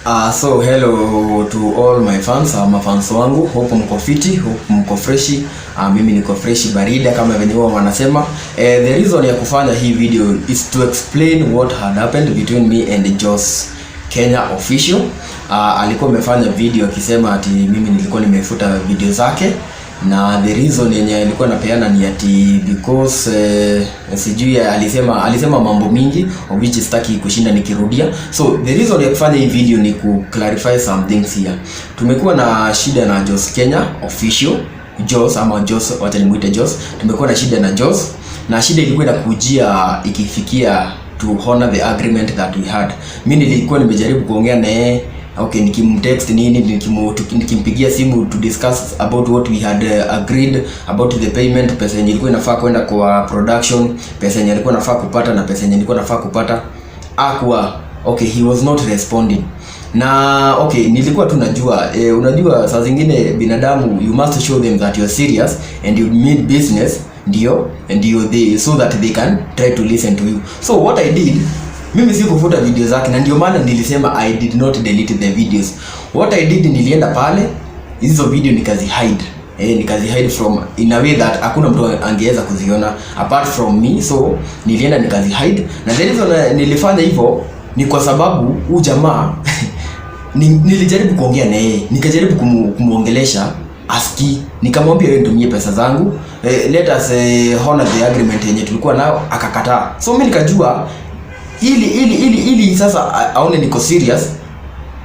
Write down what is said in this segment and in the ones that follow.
So hello to all my fans, mafans wangu, hope mko fiti, hope mko freshi. Mimi niko freshi barida kama venye huwa wanasema. The reason ya kufanya hii video is to explain what had happened between me and Jos Kenya Official. Alikuwa amefanya video akisema ati mimi nilikuwa nimefuta video zake, na the reason yenye alikuwa anapeana ni ati because sijui alisema mambo mingi of which sitaki kushinda nikirudia. So the reason ya kufanya hii video ni ku clarify some things here. Tumekuwa na shida na Jos Kenya Official, Jos ama Jos, wacha nimuite Jos. Tumekuwa na shida na Jos, na shida ilikuwa inakujia ikifikia to honor the agreement that we had. Mimi nilikuwa nimejaribu kuongea na yeye, okay, nikimtext nini, nikimpigia simu to discuss about what we had agreed about the payment, pesa yenye ilikuwa inafaa kwenda kwa production, pesa yenye alikuwa nafaa kupata na pesa yenye nilikuwa nafaa kupata. Akuwa okay, he was not responding. Na okay, nilikuwa tu najua, unajua saa zingine binadamu, you must show them that you are serious and you mean business, ndio they so that they can try to listen to you. So what I did, mimi sikufuta video zake, na ndio maana nilisema I did not delete the videos. What I did, nilienda pale hizo video nikazi hide, nikazi hide from in a way that hakuna mtu angeweza kuziona apart from me. So nilienda nikazi hide, na the reason nilifanya hivyo ni kwa sababu huu jamaa nilijaribu kuongea na yeye, nikajaribu kumuongelesha, aski. Nikamwambia, "Wewe nitumie pesa zangu, let us honor the agreement yenye tulikuwa nayo." Akakataa. So mimi nikajua ili sasa aone niko serious,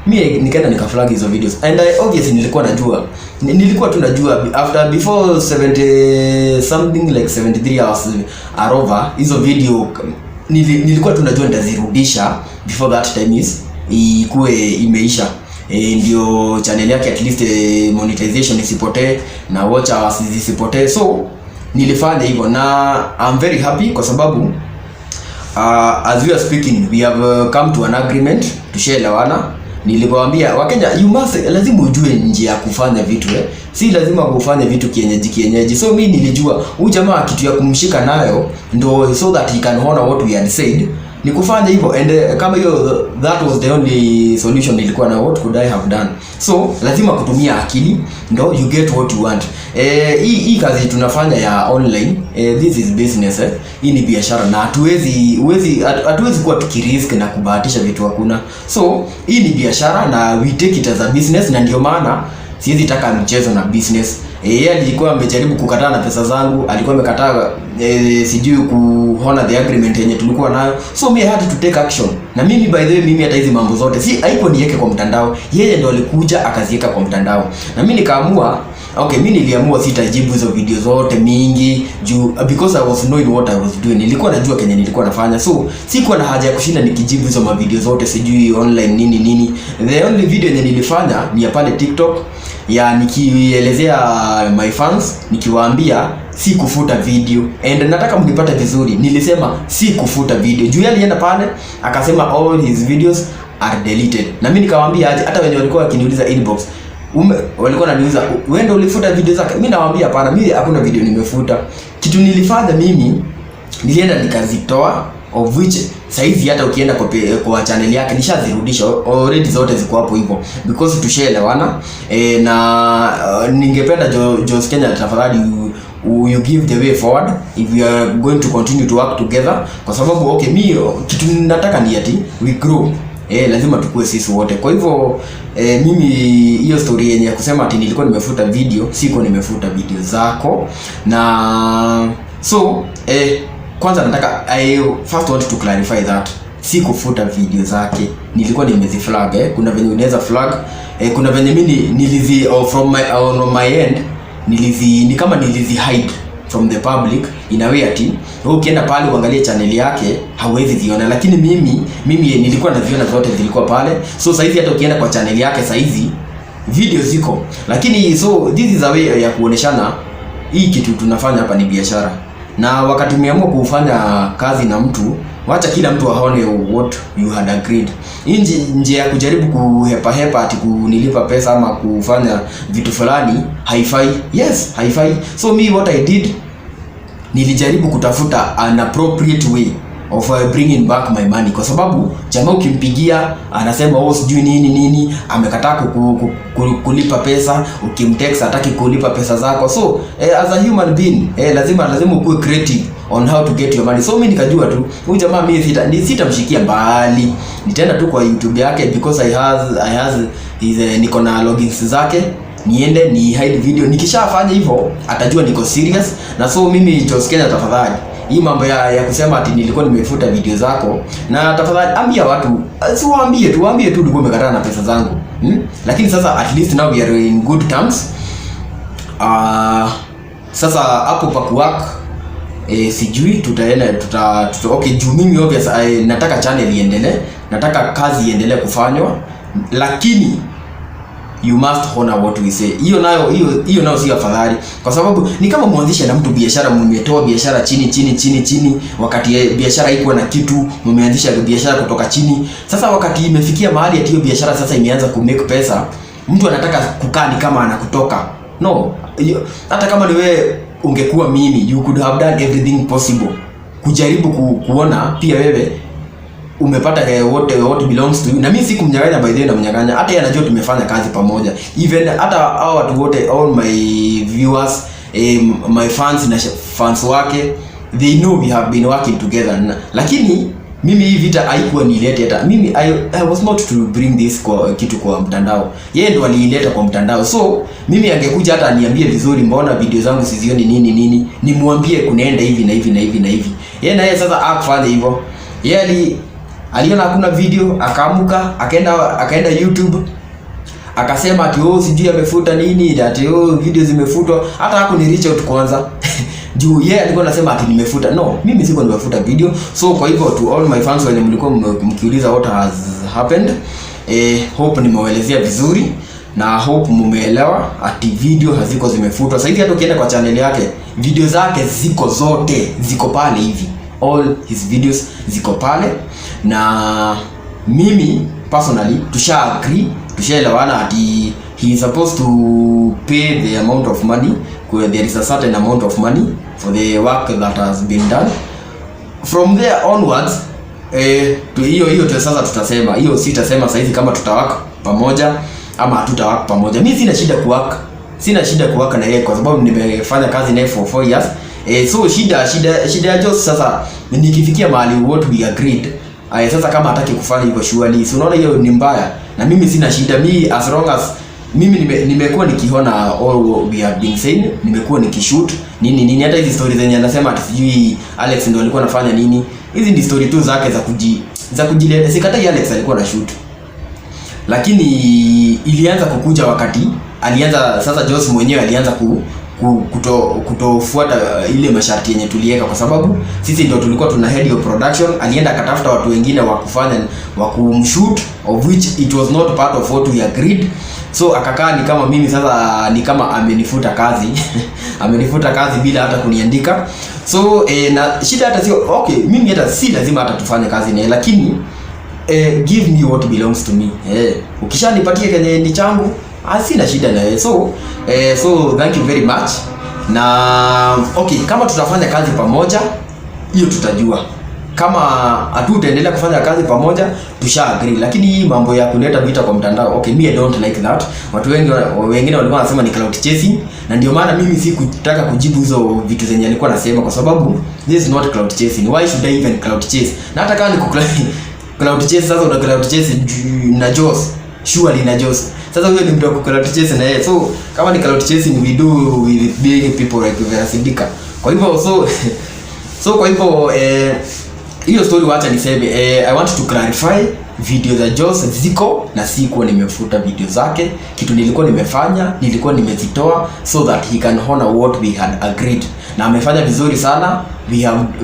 mi nikaenda nikaflag hizo videos. And I obviously nilikuwa najua, nilikuwa tu najua after before 70 something, like 73 hours are over, hizo video nilikuwa tu najua nitazirudisha before that time is ikuwe imeisha, ndio channel yake at least monetization isipotee na watch hours zisipotee. So nilifanya hivyo na I'm very happy kwa sababu as we are speaking, we have come to an agreement. Tushaelewana. Nilikwambia Wakenya, you must, lazima ujue njia ya kufanya vitu, eh. Si lazima kufanya vitu kienyeji kienyeji. So mi nilijua huyu jamaa kitu ya kumshika nayo ndo so that he can honor what we had said ni kufanya hivyo. And kama hiyo, that was the only solution nilikuwa na, what could I have done? So lazima kutumia akili ndo you get what you want. Hii kazi tunafanya ya online, this is business, eh. Hii ni biashara na hatuwezi kuwa tukirisk na kubahatisha vitu hakuna. So hii ni biashara na we take it as a business, na ndio maana siwezi taka mchezo na business. Yeye alikuwa amejaribu kukataa na pesa zangu, alikuwa amekataa sijui kuhonor the agreement yenye tulikuwa nayo. So me, I had to take action. Na mimi, by the way, mimi hata hizi mambo zote si haiko niweke kwa mtandao, yeye ndo alikuja akaziweka kwa mtandao. Na mimi nikaamua, okay, mimi niliamua sitajibu hizo video zote mingi juu because I was knowing what I was doing. Nilikuwa najua kenye nilikuwa nafanya, so sikuwa na haja ya kushinda nikijibu hizo mavideo zote, sijui online nini nini. The only video yenye nilifanya ni ya pale TikTok ya nikielezea my fans, nikiwaambia si kufuta video. And nataka mnipate vizuri, nilisema si kufuta video juu yeye alienda pale akasema all his videos are deleted. Na mimi nikawaambia aje, hata wenye walikuwa wakiniuliza inbox, walikuwa wananiuliza, "Wewe ndio ulifuta video zake?" Mimi nawaambia, "Hapana, mimi hakuna video nimefuta." Kitu nilifanya mimi, nilienda nikazitoa, of which saizi hata ukienda kwa channel yake nishazirudisha already, zote ziko hapo hivyo because tushaelewana. Na ningependa Jos Kenya, tafadhali you give the way forward if we are going to continue to work together, kwa sababu okay, mi kitu nataka ni ati we grow. Lazima tukue sisi wote. Kwa hivyo mimi hiyo story yenye ya kusema ati nilikuwa nimefuta video, siko nimefuta video zako. Na so kwanza nataka, I first want to clarify that si kufuta video zake, nilikuwa nimeziflag, eh. Kuna venye unaweza flag, kuna venye mimi nilizi oh, from my on my end nilizi ni kama nilizi hide from the public in a way ati wewe ukienda pale uangalie channel yake hauwezi ziona, lakini mimi nilikuwa naziona zote, zilikuwa pale. So saizi hata ukienda kwa channel yake saizi video ziko, lakini so this is a way ya kuoneshana hii kitu tunafanya hapa ni biashara, na wakati umeamua kufanya kazi na mtu, wacha kila mtu aone what you had agreed. Hii njia ya kujaribu kuhepa hepa ati kunilipa pesa ama kufanya vitu fulani haifai. Yes, haifai. So me, what I did, nilijaribu kutafuta an appropriate way. of bringing back my money, kwa sababu jamaa ukimpigia anasema, "Oh, sijui nini nini," amekataa kulipa pesa. Ukimtext, hataki kulipa pesa zako. So as a human being, lazima ukuwe creative on how to get your money. So mimi nikajua tu huyu jamaa mimi sitamshikia mbali, nitaenda tu kwa YouTube yake because I has his, niko na logins zake, niende ni hide video. Nikishafanya hivyo, atajua niko serious. Na so mimi, Jos Kenya, tafadhali, hii mambo ya kusema ati nilikuwa nimefuta video zako, na tafadhali ambia watu, si waambie tu, waambie tu ulikuwa umekataa na pesa zangu, Lakini sasa at least now we are in good terms. Sasa hapo pa kuwork, sijui tutaenda tuta okay, juu mimi obvious nataka channel iendelee, nataka kazi iendelee kufanywa, lakini you must honor what we say. Hiyo nayo sio afadhali, kwa sababu ni kama mwanzishe na mtu biashara, mmetoa biashara chini chini chini chini, wakati biashara haikuwa na kitu, mmeanzisha biashara kutoka chini. Sasa wakati imefikia mahali ati hiyo biashara sasa imeanza ku make pesa, mtu anataka kukaa ni kama anakutoka. No, hata kama ni wewe ungekuwa mimi, you could have done everything possible kujaribu kuona pia wewe umepata what belongs to you. Na mimi sikumnyang'anya, by the way, namnyang'anya? Hata yeye anajua tumefanya kazi pamoja. Even hata hao watu wote, all my viewers, my fans na fans wake, they know we have been working together. Lakini mimi hii vita haikuwa nilete. Hata mimi I was not to bring this kwa kitu kwa mtandao, yeye ndo aliileta kwa mtandao. So mimi angekuja hata aniambie vizuri, mbona video zangu sizioni, nini nini, nimwambie kunaenda hivi na hivi na hivi na hivi. Yeye na yeye sasa hakufanya hivyo. Yeye aliona hakuna video, akaamuka, akaenda YouTube, akasema ati, "Oh, sijui amefuta nini," ati, "Oh, video zimefutwa." Hata haku ni reach out kwanza, juu yeye alikuwa anasema ati nimefuta. No, mimi siko nimefuta video. So kwa hivyo, to all my fans wenye mlikuwa mkiuliza what has happened, hope nimewaelezea vizuri na hope mumeelewa ati video haziko zimefutwa. Sasa hivi hata ukienda kwa channel yake, video zake ziko zote, ziko pale hivi, all his videos ziko pale. Na mimi personally tusha agree, tushaelewana ati he is supposed to pay the amount of money. There is a certain amount of money for the work that has been done. From there onwards, hiyo hiyo tu sasa tutasema. Hiyo sitasema saizi kama tutawaka pamoja ama hatutawaka pamoja. Mi sina shida kuwork, sina shida kuwork na yeye kwa sababu nimefanya kazi naye for 4 years. So shida ya Jos sasa nikifikia mahali what we agreed, sasa kama hataki kufanya hivyo, surely, si unaona hiyo ni mbaya? Na mimi sina shida. Mi as long as mimi nimekuwa nikiona all what we have been saying, nimekuwa nikishoot nini nini, hata hizi stories zenye anasema ati sijui Alex ndo alikuwa anafanya nini, hizi ni story tu zake za kujileta. Sikatai Alex alikuwa na shoot, lakini ilianza kukuja wakati alianza sasa, Jos mwenyewe alianza kutofuata ile masharti yenye tuliweka, kwa sababu sisi ndio tulikuwa tuna head your production. Alienda akatafuta watu wengine wa kufanya, wa kumshoot, of which it was not part of what we agreed. So akakaa ni kama mimi sasa ni kama amenifuta kazi, amenifuta kazi bila hata kuniandika. So na shida hata sio, okay, mimi hata si lazima hata tufanye kazi naye, lakini give me what belongs to me. Ukishanipatia kenye ni changu, sina shida na yeye. So thank you very much. Na okay, kama tutafanya kazi pamoja, hiyo tutajua. Kama hatutaendelea kufanya kazi pamoja, tusha agree. Lakini hii mambo ya kuleta vita kwa mtandao, okay, me I don't like that. Watu wengi, wengine walikuwa wanasema ni clout chasing, na ndio maana mimi sikutaka kujibu hizo vitu zenye alikuwa anasema, kwa sababu this is not clout chasing. Why should I even clout chase? Na hata kama ni clout chase, sasa una clout chase na Jos? Surely na Jos? Sasa huyo ni mtu wa clout chase na yeye? So kama ni clout chasing, we do with big people like Vera Sidika. Kwa hivyo so kwa hivyo hiyo story, wacha niseme, I want to clarify, video za Jos ziko na sikuwa nimefuta video zake. Kitu nilikuwa nimefanya, nilikuwa nimezitoa so that he can honor what we had agreed, na amefanya vizuri sana.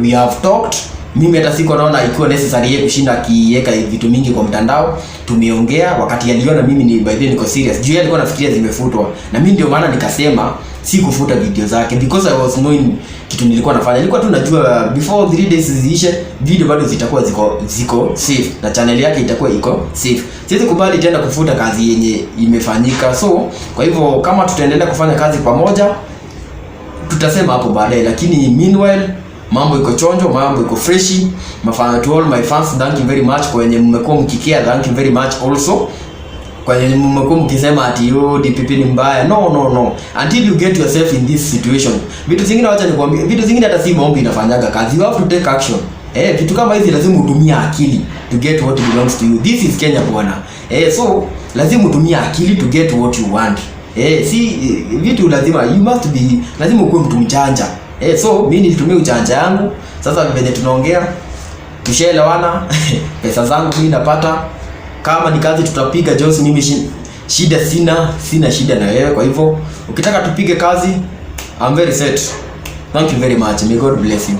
We have talked. Mimi hata siko naona ikiwa necessary yeye kushinda akiweka vitu mingi kwa mtandao. Tumeongea wakati aliona mimi ni, by the way, niko serious, juu yeye alikuwa anafikiria zimefutwa, na mimi ndio maana nikasema si kufuta video zake, because I was knowing kitu nilikuwa nafanya. Nilikuwa tu najua before 3 days ziishe, video bado zitakuwa ziko safe na channel yake itakuwa iko safe. Siwezi kubali tena kufuta kazi yenye imefanyika. So kwa hivyo kama tutaendelea kufanya kazi pamoja, tutasema hapo baadaye, lakini meanwhile Mambo iko chonjo, mambo iko freshi. Mafana, to all my fans, thank you very much. Kwa wenye mmekuwa mkikia, thank you very much also. Kwa wenye mmekuwa mkisema ati, "Yo, DPP ni mbaya." No, no, no. Until you get yourself in this situation. Vitu zingine, wacha nikwambie, vitu zingine hata si maombi inafanyaga kazi. You have to take action. Vitu kama hizi lazima utumie akili to get what belongs to you. This is Kenya, bwana. So lazima utumie akili to get what you want. Si vitu lazima, you must be, lazima ukuwe mtu mjanja. So mimi nilitumia ujanja yangu. Sasa venye tunaongea, tushaelewana. Pesa zangu mimi napata. Kama ni kazi tutapiga, Jones, mimi shida sina, sina shida na wewe. Kwa hivyo ukitaka tupige kazi, I'm very set. Thank you very much. May God bless you.